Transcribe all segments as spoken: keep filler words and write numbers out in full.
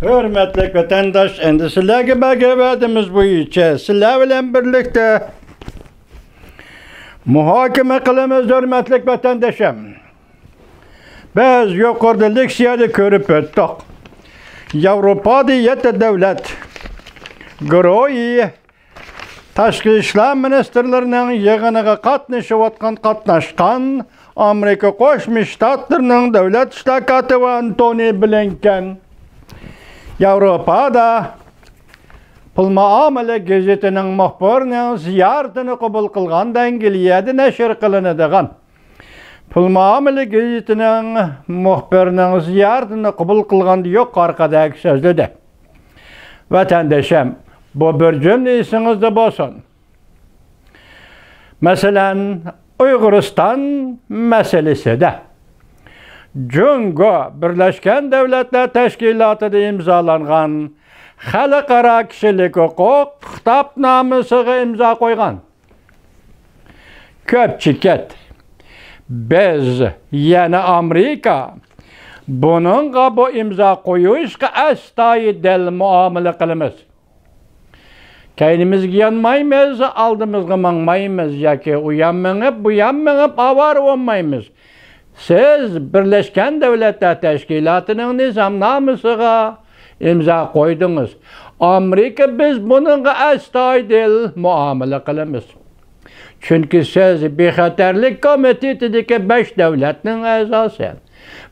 ھۆرمەتلىك ۋەتەنداش، ئەمدى سىلەرگە بەرگەن ۋەدىمىز بويىچە سىلەر بىلەن بىرلىكتە مۇھاكىمە قىلىمىز، ھۆرمەتلىك ۋەتەندىشىم. بىز يۇقىرىدا لېكسىيەدە كۆرۈپ ئۆتتۇق. ياۋروپادا يەتتە دۆلەت گۇرۇھى تاشقى ئىشلار مىنىستىرلىرىنىڭ يىغىنىغا قاتنىشىۋاتقان، قاتناشقان ئامېرىكا قوشما شتاتلىرىنىڭ دۆلەت ئىشلار كاتىپى ئانتونى بلىنكېن ياۋروپادا پۇل مۇئامىلە گېزىتىنىڭ مۇخبىرىنىڭ زىيارىتىنى قوبۇل قىلغاندا، ئەنگلىيەدە نەشر قىلىنىدىغان پۇل مۇئامىلە گېزىتىنىڭ مۇخبىرىنىڭ زىيارىتىنى قوبۇل قىلغاندا يۇقىرىقىدەك سۆزلىدى. ۋەتەندىشىم، بۇ بىر جۈملە ئېسىڭىزدە بولسۇن. مەسىلەن، ئۇيغۇرىستان مەسىلىسىدە جۇڭگو بىرلەشكەن دۆلەتلەر تەشكىلاتىدا ئىمزالانغان خەلقئارا كىشىلىك ھوقۇق خىتابنامىسىغا ئىمزا قويغان. كۆپ چېكەت. بىز، يەنى ئامېرىكا، بۇنىڭغا، بۇ ئىمزا قويۇشقا ئەستايىدىل مۇئامىلە قىلىمىز. كەينىمىزگە يانمايمىز، ئالدىمىزغا ماڭمايمىز ياكى ئۇيان مېڭىپ، بۇيان مېڭىپ ئاۋارە بولمايمىز. سىز بىرلەشكەن دۆلەتلەر تەشكىلاتىنىڭ نىزامنامىسىغا ئىمزا قويدىڭىز. ئامېرىكا، بىز بۇنىڭغا ئەستايىدىل مۇئامىلە قىلىمىز. چۈنكى سىز بىخەتەرلىك كومىتېتىدىكى بەش دۆلەتنىڭ ئەزاسى،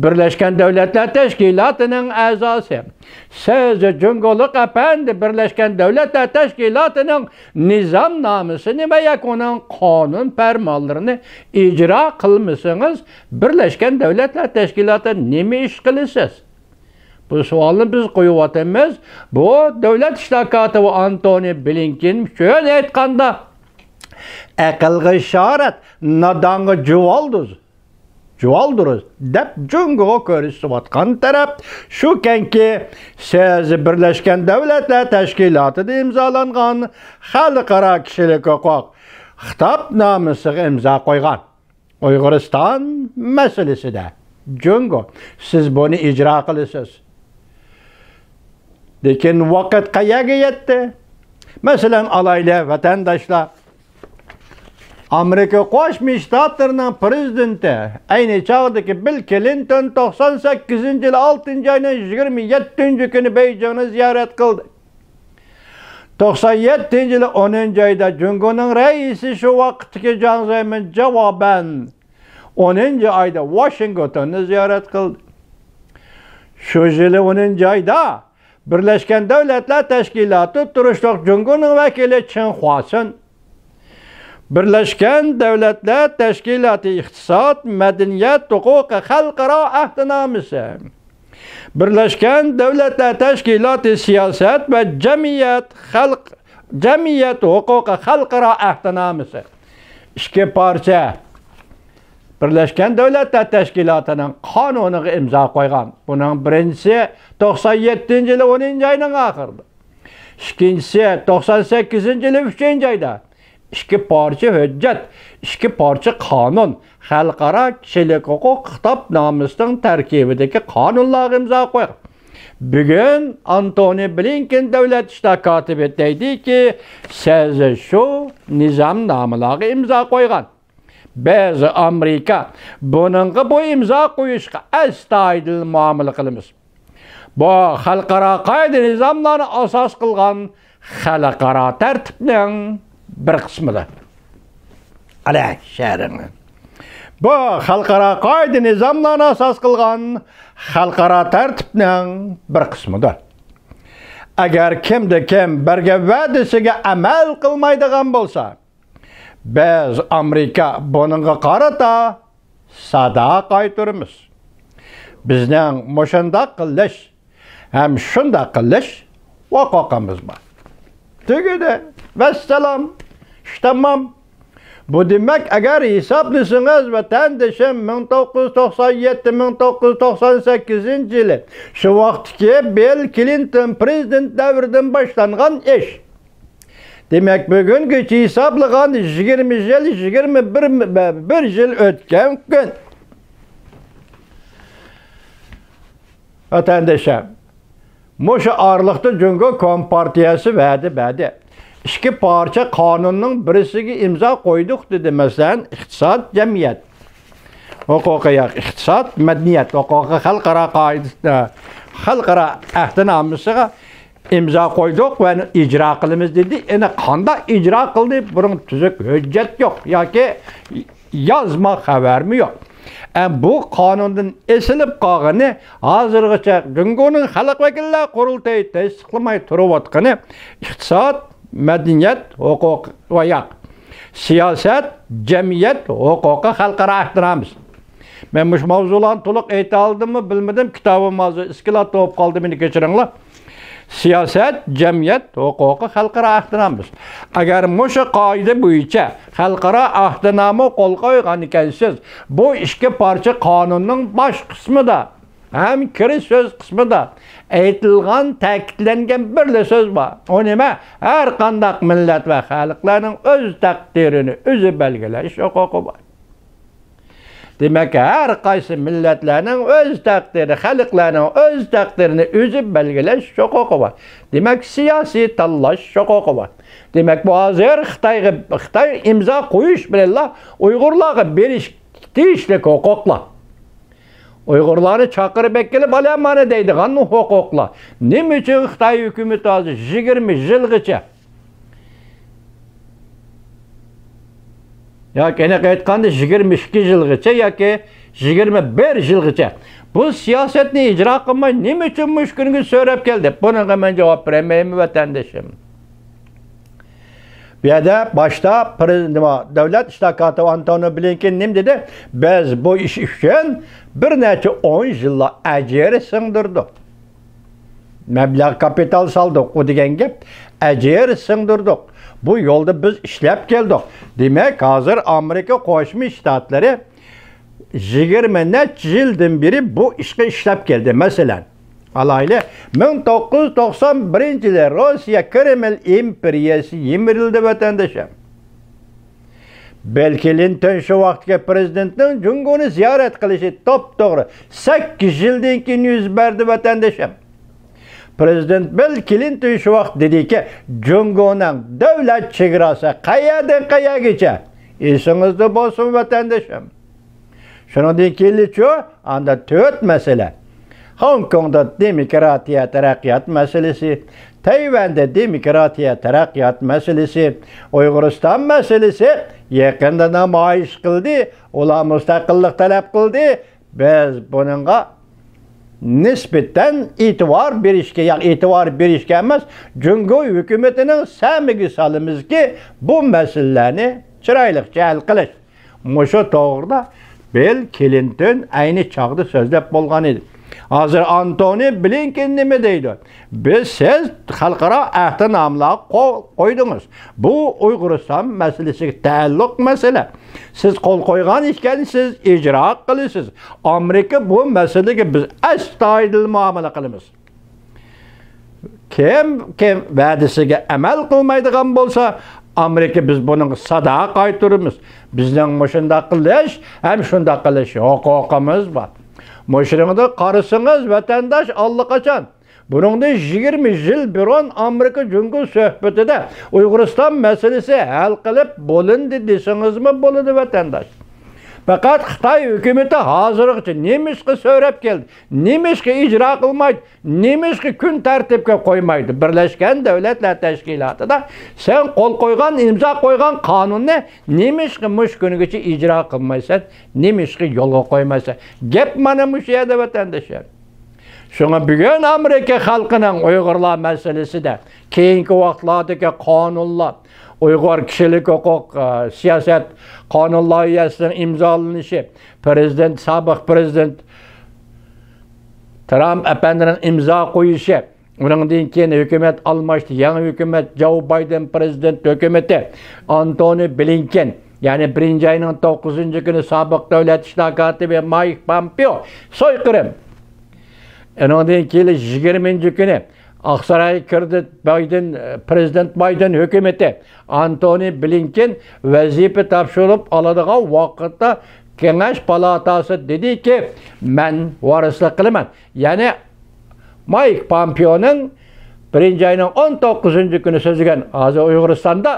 بىرلەشكەن دۆلەتلەر تەشكىلاتىنىڭ ئەزاسى. سىز جۇڭگولۇق ئەپەندى، بىرلەشكەن دۆلەتلەر تەشكىلاتىنىڭ نىزامنامىسىنى ۋە ياكى ئۇنىڭ قانۇن پەرمانلىرىنى ئىجرا قىلمىسىڭىز، بىرلەشكەن دۆلەتلەر تەشكىلاتى نېمە ئىش قىلىسىز؟ بۇ سوئالنى بىز قويۇۋاتىمىز. بۇ دۆلەت ئىشلار كاتىپى ئانتونى بلىنكېن ئۈچۈن ئېيتقاندا، ئەقىلگە ئىشارەت، نادانغا جۇۋالدۇز، جۇۋالدۇرۇز دەپ جۇڭگوغا كۆرسىتىۋاتقان تەرەپ شۇكەنكى، سىز بىرلەشكەن دۆلەتلەر تەشكىلاتىدا ئىمزالانغان خەلقئارا كىشىلىك ھوقۇق خىتابنامىسىغا ئىمزا قويغان. ئۇيغۇرىستان مەسىلىسىدە جۇڭگو، سىز بۇنى ئىجرا قىلىسىز. لېكىن ۋاقىت قەيەرگە يەتتى؟ مەسىلەن، ئالايلى ۋەتەنداشلار، ئامېرىكا قوشما شتاتلىرىنىڭ پرېزىدېنتى، ئەينى چاغدىكى بىل كلىنتون توقسان سەككىزىنچى يىل ئالتىنچى ئاينىڭ يىگىرمە يەتتىنچى كۈنى بېيجىڭنى زىيارەت قىلدى. توقسان يەتتىنچى يىلى ئونىنچى ئايدا جۇڭگونىڭ رەئىسى، شۇ ۋاقىتتىكى جاڭ زېمىن جاۋابەن ئونىنچى ئايدا ۋاشىنگتوننى زىيارەت قىلدى. شۇ يىلى ئونىنچى ئايدا بىرلەشكەن دۆلەتلەر تەشكىلاتى تۇرۇشلۇق جۇڭگونىڭ ۋەكىلى چېڭ خۇاسۈن، بىرلەشكەن دۆلەتلەر تەشكىلاتى ئىقتىساد، مەدەنىيەت ھوقۇقى خەلقئارا ئەھدىنامىسى، بىرلەشكەن دۆلەتلەر تەشكىلاتى سىياسەت ۋە جەمئىيەت خەلق، جەمئىيەت ھوقۇقى خەلقئارا ئەھدىنامىسى، ئىككى پارچە بىرلەشكەن دۆلەتلەر تەشكىلاتىنىڭ قانۇنىغا ئىمزا قويغان. بۇنىڭ بىرىنچىسى توقسان يەتتىنچى يىلى ئونىنچى ئاينىڭ ئاخىرىدا. ئىككىنچىسى توقسان سەككىزىنچى يىلى ئۈچىنچى ئايدا. ئىككى پارچە ھۆججەت، ئىككى پارچە قانۇن خەلقئارا كىشىلىك ھوقۇق خىتابنامىسىنىڭ تەركىبىدىكى قانۇنلارغا ئىمزا قويغان. بۈگۈن ئانتونى بلىنكېن دۆلەت ئىشلار كاتىپى دەيدىكى، سىز شۇ نىزامنامىلارغا ئىمزا قويغان. بىز، ئامېرىكا، بۇنىڭغا، بۇ ئىمزا قويۇشقا ئەستايىدىل مۇئامىلە قىلىمىز. بۇ خەلقئارا قائىدە نىزاملارنى ئاساس قىلغان خەلقئارا تەرتىپنىڭ بىر قىسمىدۇر. ئەلە شەرىڭ. بۇ خەلقئارا قائىدە نىزاملارنى ئاساس قىلغان خەلقئارا تەرتىپنىڭ بىر قىسمىدۇر. ئەگەر كىمدە كىم بەرگەن ۋەدىسىگە ئەمەل قىلمايدىغان بولسا، بىز، ئامېرىكا، بۇنىڭغا قارىتا سادا قايتۇرىمىز. بىزنىڭ مۇشۇنداق قىلىش ھەم شۇنداق قىلىش ھوقۇقىمىز بار. تۈگىدى. ۋەسسالام. ئىش تامام. بۇ دېمەك، ئەگەر ھېسابلىسىڭىز، ۋەتەندىشىم، مىڭ توققۇز يۈز توقسان يەتتە، مىڭ توققۇز يۈز توقسان سەككىزىنچى يىلى شۇ ۋاقىتتىكى بىل كلىنتون پرېزىدېنت دەۋرىدىن باشلانغان ئىش. دېمەك، بۈگۈنگىچە ھېسابلىغان يىگىرمە يىل، يىگىرمە بىر، بىر يىل ئۆتكەن كۈن. ۋەتەندىشىم، مۇشۇ ئارىلىقتا جۇڭگو كومپارتىيەسى ۋەدە بەردى. ئىككى پارچە قانۇننىڭ بىرسىگە ئىمزا قويدۇق دېدى، مەسىلەن، ئىقتىساد، جەمئىيەت ھوقۇقى، ياق، ئىقتىساد، مەدەنىيەت ھوقۇقى خەلقئارا قائىدىسىنى، خەلقئارا ئەھدىنامىسىغا ئىمزا قويدۇق ۋە ئىجرا قىلىمىز دېدى. ئەنە قانداق ئىجرا قىلدى؟ بۇنىڭ تۈزۈك ھۆججەت يوق ياكى يازما خەۋەرمۇ يوق. ئە، بۇ قانۇندىن ئېسىلىپ قالغىنى ھازىرغىچە جۇڭگونىڭ خەلق ۋەكىللەر قۇرۇلتىيى تەستىقلىماي تۇرۇۋاتقىنى ئىقتىساد، مەدەنىيەت، ھوقۇق ۋە ياق، سىياسەت، جەمئىيەت ھوقۇقى خەلقئارا ئەھدىنامىسى. مەن مۇشۇ ماۋزۇلارنى تولۇق ئېيتالدىممۇ بىلمىدىم، كىتابىم ھازىر ئىسكىلاتتا بولۇپ قالدى، مېنى كەچۈرۈڭلار. سىياسەت، جەمئىيەت ھوقۇقى خەلقئارا ئەھدىنامىسى. ئەگەر مۇشۇ قائىدە بويىچە خەلقئارا ئەھدىنامىغا قول قويغان ئىكەنسىز، بۇ ئىككى پارچە قانۇننىڭ باش قىسمىدا ھەم كىرىش سۆز قىسمىدا ئېيتىلغان، تەكىتلەنگەن بىرلا سۆز بار. ئۇ نېمە؟ ھەر قانداق مىللەت ۋە خەلقلەرنىڭ ئۆز تەقدىرىنى ئۆزى بەلگىلەش ھوقۇقى بار. دېمەك، ھەر قايسى مىللەتلەرنىڭ ئۆز تەقدىرى، خەلقلەرنىڭ ئۆز تەقدىرىنى ئۆزى بەلگىلەش ھوقۇقى بار. دېمەك، سىياسىي تاللاش ھوقۇقى بار. دېمەك، بۇ ھازىر خىتايغا، خىتاي ئىمزا قويۇش بىلەنلا ئۇيغۇرلارغا بېرىش تېگىشلىك ھوقۇقلار. ئۇيغۇرلارنى چاقىرىپ ئەكېلىپ ئالامانا دەيدىغان ھوقۇقلار. نېمە ئۈچۈن خىتاي ھۆكۈمىتى ھازىر يىگىرمە يىلغىچە، ياكى ئېنىق ئېيتقاندا يىگىرمە ئىككى يىلغىچە ياكى يىگىرمە بىر يىلغىچە بۇ سىياسەتنى ئىجرا قىلماي نېمە ئۈچۈن مۇشۇ كۈنگە سۆرەپ كەلدى؟ بۇنىڭغا مەن جاۋاب بېرەلمەيمەن، ۋەتەندىشىم. بۇ يەردە باشتا پرېز-، نېمە، دۆلەت ئىشلار كاتىپى ئانتونى بلىنكېن نېمە دېدى؟ بىز بۇ ئىش ئۈچۈن بىر نەچچە ئون يىللار ئەجىر سىڭدۈردۇق. مەبلەغ، كاپىتال سالدۇق، ئۇ دېگەن گەپ، ئەجىر سىڭدۈردۇق. بۇ يولدا بىز ئىشلەپ كەلدۇق. دېمەك، ھازىر ئامېرىكا قوشما شتاتلىرى يىگىرمە نەچچە يىلدىن بېرى بۇ ئىشقا ئىشلەپ كەلدى. مەسىلەن، ئالايلى، مىڭ توققۇز يۈز توقسان بىرىنچى يىلى روسىيە كرېمل ئىمپېرىيەسى يىمىرىلدى، ۋەتەندىشىم. بىل كلىنتون شۇ ۋاقىتتىكى پرېزىدېنتنىڭ جۇڭگونى زىيارەت قىلىشى توپتوغرا سەككىز يىلدىن كېيىن يۈز بەردى، ۋەتەندىشىم. پرېزىدېنت بىل كلىنتون شۇ ۋاقىت دېدىكى، جۇڭگونىڭ دۆلەت چېگراسى قەيەردىن قەيەرگىچە؟ ئېسىڭىزدە بولسۇن، ۋەتەندىشىم. شۇنىڭدىن كېيىنلىچۇ، ئاندا تۆت مەسىلە. خوڭكوڭدا دېموكراتىيە تەرەققىيات مەسىلىسى، تەيۋەندە دېموكراتىيە تەرەققىيات مەسىلىسى، ئۇيغۇرىستان مەسىلىسى يېقىندا نامايىش قىلدى، ئۇلار مۇستەقىللىق تەلەپ قىلدى. بىز بۇنىڭغا نىسبەتەن ئېتىبار بېرىشكە، ياق، ئېتىبار بېرىشكە ئەمەس، جۇڭگو ھۆكۈمىتىنىڭ سەمىگە سالىمىزكى، بۇ مەسىلىلەرنى چىرايلىقچە ھەل قىلىش. مۇشۇ توغرىدا بىل كلىنتون ئەينى چاغدا سۆزلەپ بولغان ئىدى. ھازىر ئانتونى بلىنكېن نېمە دەيدۇ؟ بىز، سىز خەلقئارا ئەھدىنامىلارغا قول قويدىڭىز. بۇ ئۇيغۇرىستان مەسىلىسىگە تەئەللۇق مەسىلە. سىز قول قويغان ئىكەنسىز، ئىجرا قىلىسىز. ئامېرىكا بۇ مەسىلىگە بىز ئەستايىدىل مۇئامىلە قىلىمىز. كىم، كىم ۋەدىسىگە ئەمەل قىلمايدىغان بولسا، ئامېرىكا، بىز بۇنىڭغا سادا قايتۇرىمىز. بىزنىڭ مۇشۇنداق قىلىش ھەم شۇنداق قىلىش ھوقۇقىمىز بار. مۇشۇنىڭدا قارىسىڭىز، ۋەتەنداش، ئاللىقاچان، بۇنىڭدىن يىگىرمە يىل بۇرۇن ئامېرىكا جۇڭگو سۆھبىتىدە ئۇيغۇرىستان مەسىلىسى ھەل قىلىپ بولۇندى دېسىڭىزمۇ بولىدۇ، ۋەتەنداش. پەقەت خىتاي ھۆكۈمىتى ھازىرغىچە نېمىشقا سۆرەپ كەلدى، نېمىشقا ئىجرا قىلمايدۇ، نېمىشقا كۈن تەرتىپكە قويمايدۇ؟ بىرلەشكەن دۆلەتلەر تەشكىلاتىدا سەن قول قويغان، ئىمزا قويغان قانۇننى نېمىشقا مۇشۇ كۈنگىچە ئىجرا قىلمايسەن، نېمىشقا يولغا قويمايسەن؟ گەپ مانا مۇشۇ يەردە، ۋەتەنداشلار. شۇڭا بۈگۈن ئامېرىكا خەلقىنىڭ ئۇيغۇرلار مەسىلىسىدە كېيىنكى ۋاقىتلاردىكى قانۇنلار، ئۇيغۇر كىشىلىك ھوقۇق، ئە، سىياسەت قانۇن لايىھەسىنىڭ ئىمزالىنىشى، پىرېزىدېنت، سابىق پىرېزىدېنت ترامپ ئەپەندىنىڭ ئىمزا قويۇشى، ئۇنىڭدىن كېيىن ھۆكۈمەت ئالماشتى، يېڭى ھۆكۈمەت، جو بايدېن پىرېزىدېنت ھۆكۈمىتى، ئانتونى بلىنكېن، يەنى بىرىنچى ئاينىڭ توققۇزىنچى كۈنى سابىق دۆلەت ئىشلار كاتىپى مايك پامپېئو سويقىرىم. ئۇنىڭدىن كېيىن يىگىرمىنچى كۈنى ئاقسارايغا كىردى بايدېن، پىرېزىدېنت بايدېن ھۆكۈمىتى ئانتونى بلىنكېن ۋەزىپە تاپشۇرۇپ ئالىدىغان ۋاقىتتا كېڭەش پالاتاسى دېدىكى، مەن ۋارىسلىق قىلىمەن. يەنى مايك پامپېئونىڭ بىرىنچى ئاينىڭ ئون توققۇزىنچى كۈنى سۆزلىگەن، ھازىر ئۇيغۇرىستاندا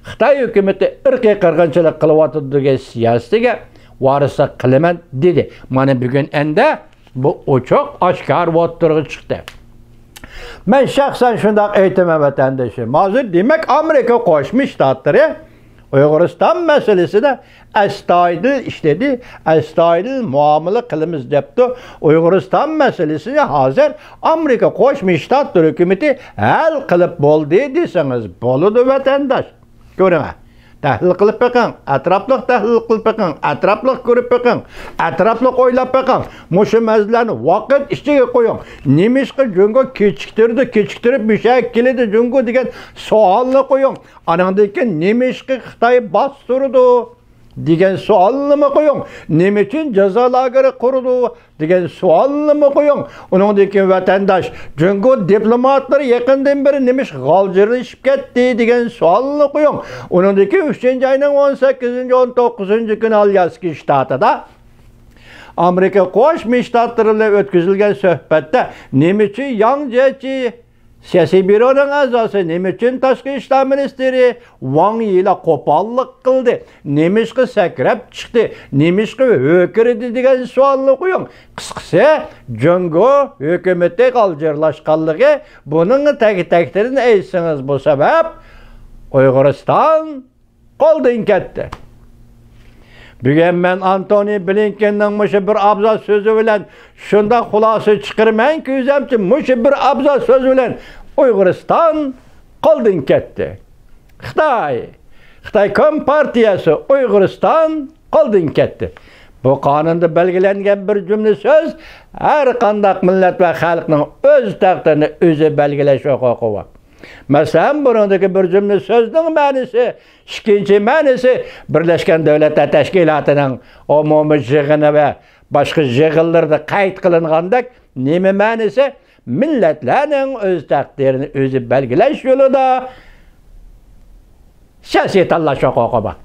خىتاي ھۆكۈمىتى ئىرقىي قىرغىنچىلىق قىلىۋاتىدۇ دېگەن سىياسىتىگە ۋارىسلىق قىلىمەن دېدى. مانا بۈگۈن ئەندى بۇ ئوچۇق ئاشكارا ئوتتۇرىغا چىقتى. مەن شەخسەن شۇنداق ئېيتىمەن، ۋەتەندىشىم. ھازىر دېمەك ئامېرىكا قوشما شتاتلىرى ئۇيغۇرىستان مەسىلىسىدە ئەستايىدىل ئىشلىدى، ئەستايىدىل مۇئامىلە قىلىمىز دەپتۇ. ئۇيغۇرىستان مەسىلىسىنى ھازىر ئامېرىكا قوشما شتاتلىرى ھۆكۈمىتى ھەل قىلىپ بولدى دېسىڭىز بولىدۇ، ۋەتەنداش. كۆرۈڭە. تەھلىل قىلىپ بېقىڭ، ئەتراپلىق تەھلىل قىلىپ بېقىڭ، ئەتراپلىق كۆرۈپ بېقىڭ، ئەتراپلىق ئويلاپ بېقىڭ. مۇشۇ مەسىلىلەرنى ۋاقىت ئىچىگە قويۇڭ. نېمىشقا جۇڭگو كېچىكتۈردى، كېچىكتۈرۈپ مۇشۇ يەرگە كېلىدۇ جۇڭگو دېگەن سوئالنى قويۇڭ. ئانىڭدىن كېيىن نېمىشقا خىتاي باستۇرىدۇ دېگەن سوئالنىمۇ قويۇڭ. نېمە ئۈچۈن جازا لاگېرى قۇرىدۇ دېگەن سوئالنىمۇ قويۇڭ. ئۇنىڭدىن كېيىن ۋەتەنداش، جۇڭگو دىپلوماتلىرى يېقىندىن بېرى نېمىشقا غالجىرلىشىپ كەتتى دېگەن سوئالنى قويۇڭ. ئۇنىڭدىن كېيىن ئۈچىنچى ئاينىڭ ئون سەككىزىنچى، ئون توققۇزىنچى كۈنى ئالياسكا شتاتىدا ئامېرىكا قوشما شتاتلىرى بىلەن ئۆتكۈزۈلگەن سۆھبەتتە نېمە ئۈچۈن ياڭ جيېچى سىياسىي بيۇرونىڭ ئەزاسى، نېمە ئۈچۈن تاشقى ئىشلار مىنىستىرى ۋاڭ يىلا قوپاللىق قىلدى؟ نېمىشقا سەكرەپ چىقتى؟ نېمىشقا ھۆركىرىدى دېگەن سوئالنى قويۇڭ. قىسقىسى، جۇڭگو ھۆكۈمىتى غالجىرلاشقانلىقى، بۇنىڭ تەكتىدىن ئېيتسىڭىز، بۇ سەۋەب ئۇيغۇرىستان قولدىن كەتتى. بۈگۈن مەن ئانتونى بلىنكېننىڭ مۇشۇ بىر ئابزاس سۆزى بىلەن شۇنداق خۇلاسە چىقىرىمەنكى، ئۆزەمچە مۇشۇ بىر ئابزاس سۆز بىلەن ئۇيغۇرىستان قولدىن كەتتى. خىتاي، خىتاي كومپارتىيەسى، ئۇيغۇرىستان قولدىن كەتتى. بۇ قانۇندا بەلگىلەنگەن بىر جۈملە سۆز ھەر قانداق مىللەت ۋە خەلقنىڭ ئۆز تەقدىرىنى ئۆزى بەلگىلەش ھوقۇقى بار. مەسىلەن، بۇنىڭدىكى بىر جۈملە سۆزنىڭ مەنىسى، ئىككىنچى مەنىسى، بىرلەشكەن دۆلەتلەر تەشكىلاتىنىڭ ئومۇمىي يىغىنى ۋە باشقا يىغىنلىرىدا قەيت قىلىنغاندەك، نېمە مەنىسى؟ مىللەتلەرنىڭ ئۆز تەقدىرىنى ئۆزى بەلگىلەش يولىدا سىياسىي تاللاش ھوقۇقى بار.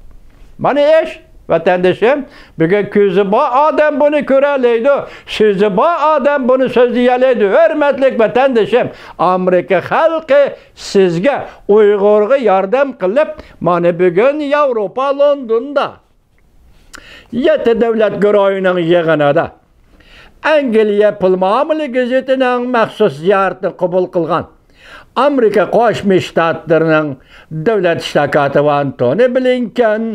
مانا ئىش، ۋەتەندىشىم، بۈگۈن كۆزى بار ئادەم بۇنى كۆرەلەيدۇ، سۆزى بار ئادەم بۇنى سۆزلىيەلەيدۇ. ھۆرمەتلىك ۋەتەندىشىم، ئامېرىكا خەلقى سىزگە، ئۇيغۇرغا ياردەم قىلىپ، مانا بۈگۈن ياۋروپا لوندوندا يەتتە دۆلەت گۇرۇھىنىڭ يىغىنىدا ئەنگلىيە پۇل مۇئامىلە گېزىتىنىڭ مەخسۇس زىيارىتىنى قوبۇل قىلغان ئامېرىكا قوشما شتاتلىرىنىڭ دۆلەت ئىشلار كاتىپى ئانتونى بلىنكېن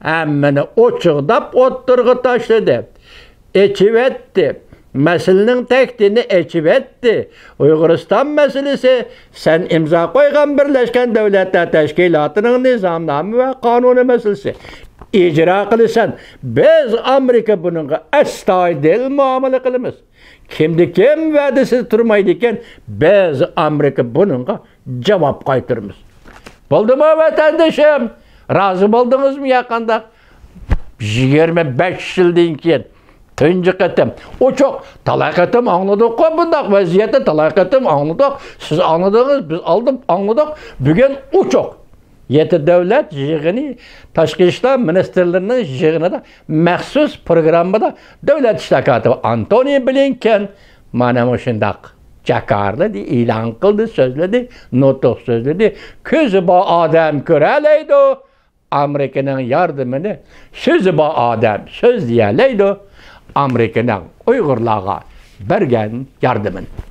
ھەممىنى ئوچۇقداپ ئوتتۇرىغا تاشلىدى. ئېچىۋەتتى. مەسىلىنىڭ تەكتىنى ئېچىۋەتتى. ئۇيغۇرىستان مەسىلىسى، سەن ئىمزا قويغان بىرلەشكەن دۆلەتلەر تەشكىلاتىنىڭ نىزامنامە ۋە قانۇنى مەسىلىسى. ئىجرا قىلىسەن. بىز ئامېرىكا بۇنىڭغا ئەستايىدىل مۇئامىلە قىلىمىز. كىمدە كىم ۋەدىسىدە تۇرمايدىكەن، بىز ئامېرىكا بۇنىڭغا جاۋاب قايتۇرىمىز. بولدىمۇ ۋەتەندىشىم؟ رازى بولدىڭىزمۇ يا قانداق؟ يىگىرمە بەش يىلدىن كېيىن تۇنجى قېتىم ئوچۇق، تالاي قېتىم ئاڭلىدۇققۇ، بۇنداق ۋەزىيەتتە تالاي قېتىم ئاڭلىدۇق. سىز ئاڭلىدىڭىز، بىز ئالدىم ئاڭلىدۇق. بۈگۈن ئوچۇق. يەتتە دۆلەت يىغىنى، تاشقى ئىشلار مىنىستىرلىرىنىڭ يىغىنىدا مەخسۇس پروگراممىدا دۆلەت ئىشلار كاتىپى ئانتونى بلىنكېن مانا مۇشۇنداق جاكارلىدى، ئېلان قىلدى، سۆزلىدى، نۇتۇق سۆزلىدى. كۆزى بار ئادەم كۆرەلەيدۇ ئامېرىكىنىڭ ياردىمىنى، سۆزى بار ئادەم سۆزلىيەلەيدۇ ئامېرىكىنىڭ ئۇيغۇرلارغا بەرگەن ياردىمىنى.